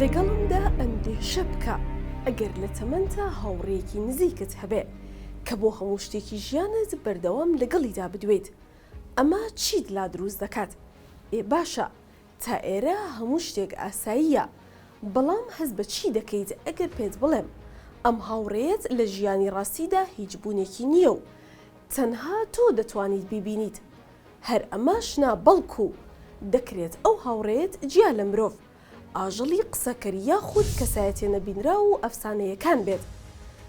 لەگەڵمدا ئەندێشە بکە، ئەگەر لە تەمەنتا هاوڕێیەکی نزیکت هەبێ کە بۆ هەموو شتێکی ژیانت بەردەوام لەگەڵیدا بدوێیت، ئەمە چیت لا دروست دەکات؟ ئێ باشە تا ئێرە هەموو شتێک ئاساییە، بەڵام هەست بە چی دەکەیت ئەگەر پێت بڵێم ئەم هاوڕێیەت لە ژیانی ڕاستیدا هیچ بوونێکی نییە و تەنها تۆ دەتوانیت بیبینیت؟ هەر ئەمەش نا بەڵکو دەکرێت ئەو هاوڕێیەت جیا لە مرۆڤ، ئاژەڵی قسەکەر یاخود کەسایەتیە نەبینراو و ئەفسانەیەکان بێت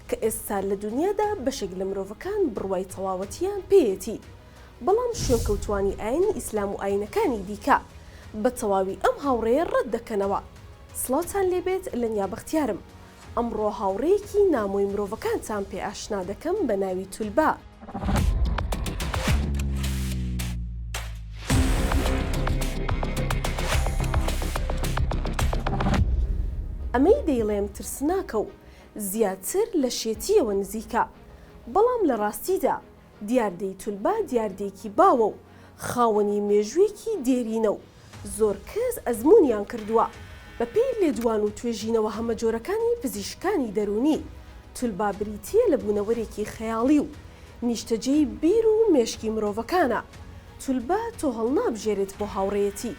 کە ئێستا لە دونیادا بەشێک لە مرۆڤەکان بڕوای تەواوەتیان پێیەتی بەڵام شوێنکەوتوانی ئاینی ئیسلام و ئاینەکانی دیکە بە تەواوی ئەم هاوڕێیە ڕەت دەکەنەوە. سڵاوتان لێبێت لەنیا بەختیارم ئەمڕۆ هاوڕێیەکی نامۆی مرۆڤەکانتان پێ ئاشنا دەکەم بە ناوی تولبا. ئەمەی دەیڵێم ترسناکە و زیاتر لە شێتییەوە نزیکە، بەڵام لە ڕاستیدا دیاردەی تولبا دیاردەیەکی باوە و خاوەنی مێژوویەکی دێرینە و زۆر کەس ئەزموونیان کردووە. بەپێی لێدوان و توێژینەوە هەمەجۆرەکانی پزیشکانی دەروونی، تولبا بریتییە لە بوونەوەرێکی خەیاڵی و نیشتەجێی بیر و مێشکی مرۆڤەکانە. تولبا تۆ هەڵنابژێرێت بۆ هاوڕێیەتی،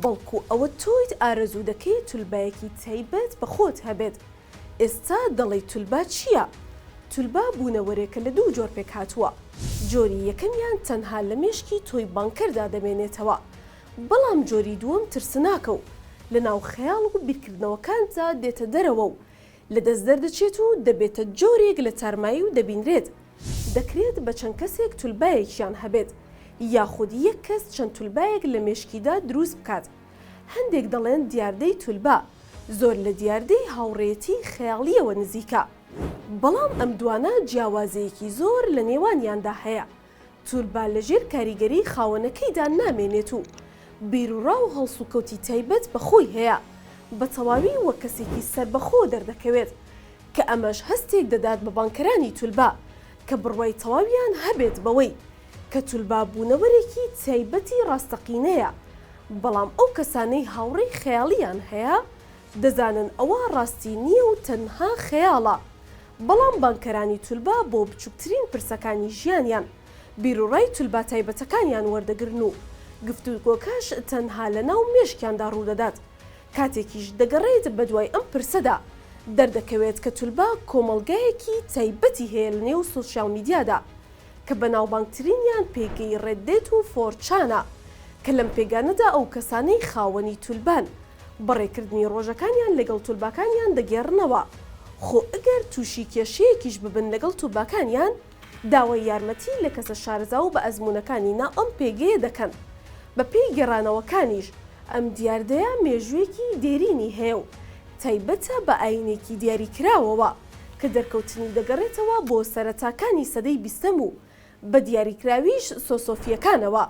بەڵکو ئەوە تۆیت ئارەزوو دەکەیت تولبایەکی تایبەت بە خۆت هەبێت. ئێستا دەڵێی تولبا چییە؟ تولبا بوونەوەرێکە لە دوو جۆر پێکهاتووە، جۆری یەکەمیان تەنها لە مێشکی تۆی بانگکەردا دەمێنێتەوە، بەڵام جۆری دووەم ترسناکە و لەناو خەیاڵ و بیرکردنەوەکانتدا دێتە دەرەوە و لە دەست دەردەچێت و دەبێتە جۆرێک لە تارمایی و دەبینرێت. دەکرێت بە چەند کەسێک تولبایەکیان هەبێت، یاخود یەک کەس چەند تولبایەک لە مێشکیدا دروست بکات. هەندێک دەڵێن دیاردەی تولبا زۆر لە دیاردەی هاوڕێیەتیی خەیاڵییەوە نزیکە، بەڵام ئەم دوانە جیاوازییەکی زۆر لە نێوانیاندا هەیە، تولبا لەژێر کاریگەریی خاوەنەکەیدا نامێنێت و بیروڕا و هەڵسوکەوتی تایبەت بە خۆی هەیە، بە تەواوی وەک کەسێکی سەربەخۆ دەردەکەوێت، کە ئەمەش هەستێک دەدات بە بانگکەرانی تولبا کە بڕوای تەواویان هەبێت بەوەی کە تولبا بوونەوەرێکی تایبەتی ڕاستەقینەیە، بەڵام ئەو کەسانەی هاوڕێی خەیاڵیان هەیە دەزانن ئەوە ڕاستی نییە و تەنها خەیاڵە، بەڵام بانگکەرانی تولبا بۆ بچووکترین پرسەکانی ژیانیان بیروڕای تولبا تایبەتەکانیان وەردەگرن و گفتوگۆکەش تەنها لەناو مێشکیاندا ڕوودەدات، کاتێکیش دەگەڕێیت بەدوای ئەم پرسەدا دەردەکەوێت کە تولبا کۆمەڵگایەکی تایبەتی هەیە لەنێو سۆشیال میدیادا کە بەناوبانگترینیان پێگەی ڕێددێت و فۆرچانە کە لەم پێگانەدا ئەو کەسانەی خاوەنی تولبان بەڕێکردنی ڕۆژەکانیان لەگەڵ تولباکانیان دەگێڕنەوە خۆ ئەگەر تووشی کێشەیەکیش ببن لەگەڵ تولباکانیان داوای یارمەتی لە کەسە شارەزا و بەئەزموونەکانی ناو ئەم پێگەیە دەکەن بەپێی گێڕانەوەکانیش ئەم دیاردەیە مێژوویەکی دێرینی هەیە و تایبەتە بە ئایینێکی دیاریکراوەوە کە دەرکەوتنی دەگەڕێتەوە بۆ سەرەتاکانی سەدەی بیستەم و بە دیاریکراویش سۆسۆفییەکانەوە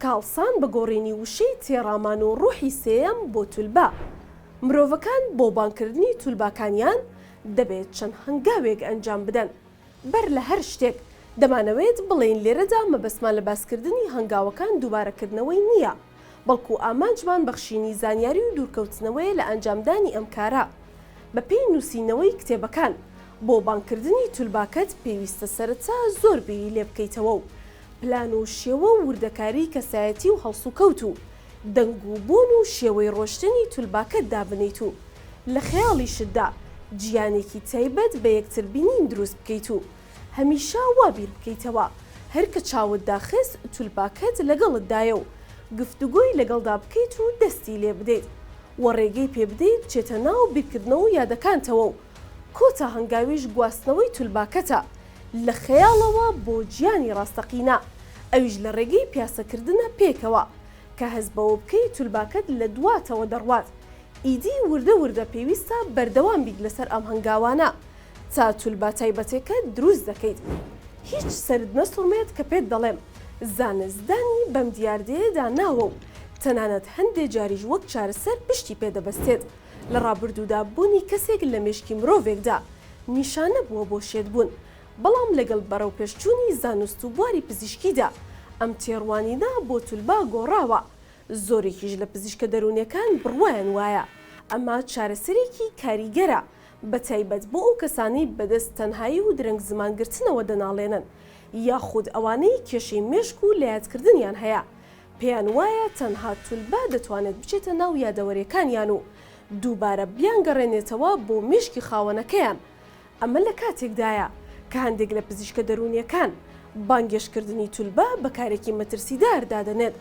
کە هەڵسان بە گۆڕینی وشەی تێڕامان و ڕۆحی سێیەم بۆ تولبا. مرۆڤەکان بۆ بانگکردنی تولباکانیان دەبێت چەند هەنگاوێک ئەنجام بدەن. بەر لە هەر شتێک، دەمانەوێت بڵێین لێرەدا مەبەستمان لە باسکردنی هەنگاوەکان دووبارەکردنەوەی نییە، بەڵکو ئامانجمان بەخشینی زانیاری و دوورکەوتنەوەیە لە ئەنجامدانی ئەم کارە. بەپێی نووسینەوەی کتێبەکان، بۆ بانگکردنی تولباکەت پێویستە سەرەتا زۆر بیری لێبکەیتەوە و پلان و شێوە و وردەکاری کەسایەتی و هەڵسوکەوت و دەنگ و بۆن و شێوەی ڕۆشتنی تولباکەت دابنێیت و لە خەیاڵیشتدا جیهانێکی تایبەت بە یەکتربینین دروست بکەیت و هەمیشە وا بیر بکەیتەوە هەر کە چاوت داخست تولباکەت لەگەڵتدایە و گفتوگۆی لەگەڵدا بکەیت و دەستی لێ بدەیت و ڕێگەی پێ بدەیت بچێتە ناو بیرکردنەوە و یادەکانتەوە و کۆتا هەنگاویش گواستنەوەی تولباکەتە لە خەیاڵەوە بۆ جیانی ڕاستەقینە ئەویش لە ڕێگەی پیاسەکردنە پێکەوە کە هەست بەوە بکەیت تولباکەت لە دواتەوە دەڕوات ئیدی وردە وردە پێویستە بەردەوام بیت لەسەر ئەم هەنگاوانە تا تولبا تایبەتێکەت دروست دەکەیت. هیچ سەرت نەسوڕمێت کە پێت دەڵێم زانست دانی بەم دیاردەیەدا ناوە و تەنانەت هەندێ جاریش وەک چارەسەر پشتی پێ دەبەستێت. لە ڕابردوودا بوونی کەسێک لە مێشکی مرۆڤێکدا نیشانە بووە بۆ شێتبوون، بەڵام لەگەڵ بەرەوپێشچوونی زانست و بواری پزیشکیدا ئەم تێڕوانینە بۆ تولبا گۆڕاوە. زۆرێکیش لە پزیشکە دەروونیەکان بڕوایان وایە. ئەمە چارەسەرێکی کاریگەرە، بەتایبەت بۆ ئەو کەسانەی بەدەست تەنهایی و درەنگ زمان گرتنەوە دەناڵێنن، یاخود ئەوانەی کێشەی مێشک و لەیادکردنیان هەیە، پێیان وایە تەنها تولبا دەتوانێت بچێتە ناو یادەوەریەکانیان و دووبارە بیانگەڕێنێتەوە بۆ مێشکی خاوەنەکەیان، ئەمە لە کاتێکدایە کە هەندێک لە پزیشکە دەروونیەکان بانگێشتکردنی تولبا بە کارێکی مەترسیدار دادەنێن،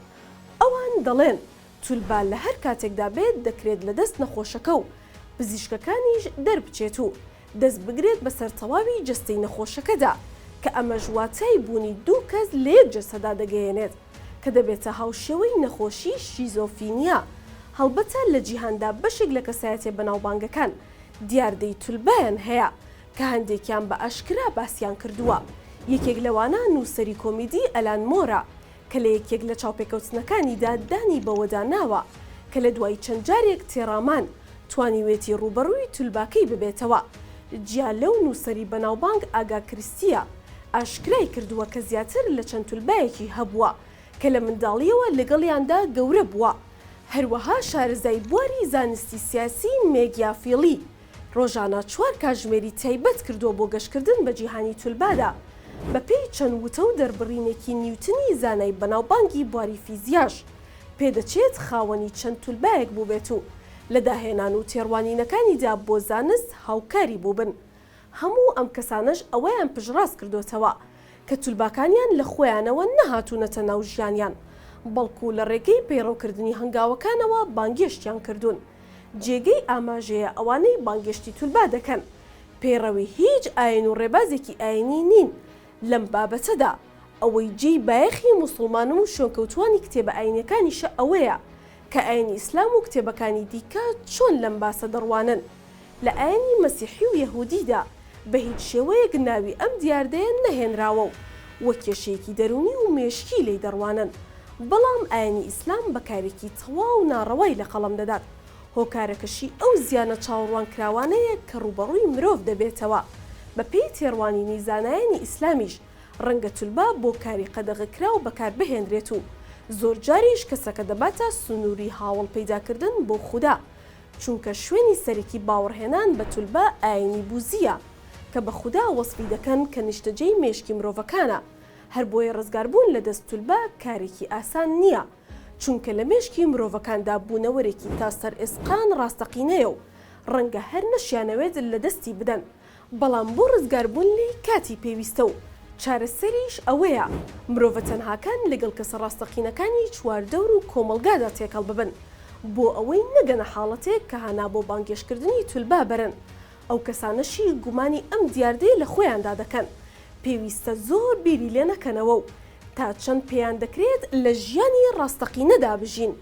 ئەوان دەڵێن تولبا لە هەر کاتێکدا بێت دەکرێت لە دەست نەخۆشەکە و پزیشکەکانیش دەربچێت و دەست بگرێت بەسەر تەواوی جەستەی نەخۆشەکەدا کە ئەمەش واتای بوونی دوو کەس لە یەک جەستەدا دەگەیەنێت کە دەبێتە هاوشێوەی نەخۆشی شیزۆفینیا هەڵبەتە لە جیهاندا بەشێک لە کەسایەتیە بەناوبانگەکان دیاردەی تولبایان هەیە کە هەندێکیان بە ئاشکرا باسیان کردووە یەکێک لەوانە نووسەری کۆمیدی ئەلان مۆرە کە لە یەکێک لە چاوپێکەوتنەکانیدا دانی بەوەدا ناوە کە لە دوای چەند جارێک تێڕامان توانیوێتی ڕووبەڕووی تولباکەی ببێتەوە. جیا لەو نووسەری بەناوبانگ ئاگا کریستیە ئاشکرای کردووە کە زیاتر لە چەند تولبایەکی هەبووە کە لە منداڵییەوە لەگەڵیاندا گەورە بووە. هەروەها شارەزای بواری زانستی سیاسی مێگیا فیڵی ڕۆژانە چوار کاتژمێری تایبەت کردووە بۆ گەشتکردن بە جیهانی تولبادا، بەپێی چەند وتە و دەربڕینێکی نیوتنی زانای بەناوبانگی بواری فیزیاش، پێدەچێت خاوەنی چەند تولبایەک بووبێت و لە داهێنان و تێڕوانینەکانیدا بۆ زانست هاوکاری بووبن. هەموو ئەم کەسانەش ئەوەیان پشتڕاست کردۆتەوە کە تولباکانیان لە خۆیانەوە نەهاتوونەتە ناو ژیانیان، بەڵکو لە ڕێگەی پەیڕەوکردنی هەنگاوەکانەوە بانگێشتیان کردوون. جێگەی ئاماژەیە ئەوانەی بانگێشتی تولبا دەکەن پەیڕەوی هیچ ئاین و ڕێبازێکی ئاینی نین لەم بابەتەدا، ئەوەی جێی بایەخی موسڵمان و شوێنکەوتووانی کتێبە ئاینیەکانیشە ئەوەیە کە ئاینی ئیسلام و کتێبەکانی دیکە چۆن لەم باسە دەڕوانن. لە ئاینی مەسیحی و یەهودیدا بە هیچ شێوەیەک ناوی ئەم دیاردەیە نەهێنراوە و وەک کێشەیەکی دەروونی و مێشکی لێی دەڕوانن، بەڵام ئاینی ئیسلام بە کارێکی تەواو ناڕەوای لە قەڵەم دەدات، هۆکارەکەشی ئەو زیانە چاوەڕوانکراوانەیە کە ڕووبەڕووی مرۆڤ دەبێتەوە، بەپێی تێڕوانینی زانایانی ئیسلامیش ڕەنگە تولبا بۆ کاری قەدەغەکراو بەکاربهێنرێت و زۆرجاریش کەسەکە دەباتە سنووری هاوەڵ پەیداکردن بۆ خودا، چونکە شوێنی سەرەکی باوەڕهێنان بە تولبا ئایینی بوزییە کە بە خودا وەسفی دەکەن کە نیشتەجێی مێشکی مرۆڤەکانە، هەربۆیە ڕزگاربوون لە دەست تولبا کارێکی ئاسان نییە، چونکە لە مێشکی مرۆڤەکاندا بوونەوەرێکی تا سەر ئێسقان ڕاستەقینەیە و ڕەنگە هەر نەشیانەوێت لە دەستی بدەن، بەڵام بۆ ڕزگاربوون لێی کاتی پێویستە و چارەسەریش ئەوەیە مرۆڤە تەنهاکان لەگەڵ کەسە ڕاستەقینەکانی چواردەور و کۆمەڵگادا تێکەڵ ببن بۆ ئەوەی نەگەنە حاڵەتێک کە هانا بۆ بانگێشتکردنی تولبا بەرن ئەو کەسانەشی گومانی ئەم دیاردەیە لە خۆیاندا دەکەن پێویستە زۆر بیری لێ نەکەنەوە و تا چەند پێیان دەکرێت لە ژیانی ڕاستەقینەدا بژین.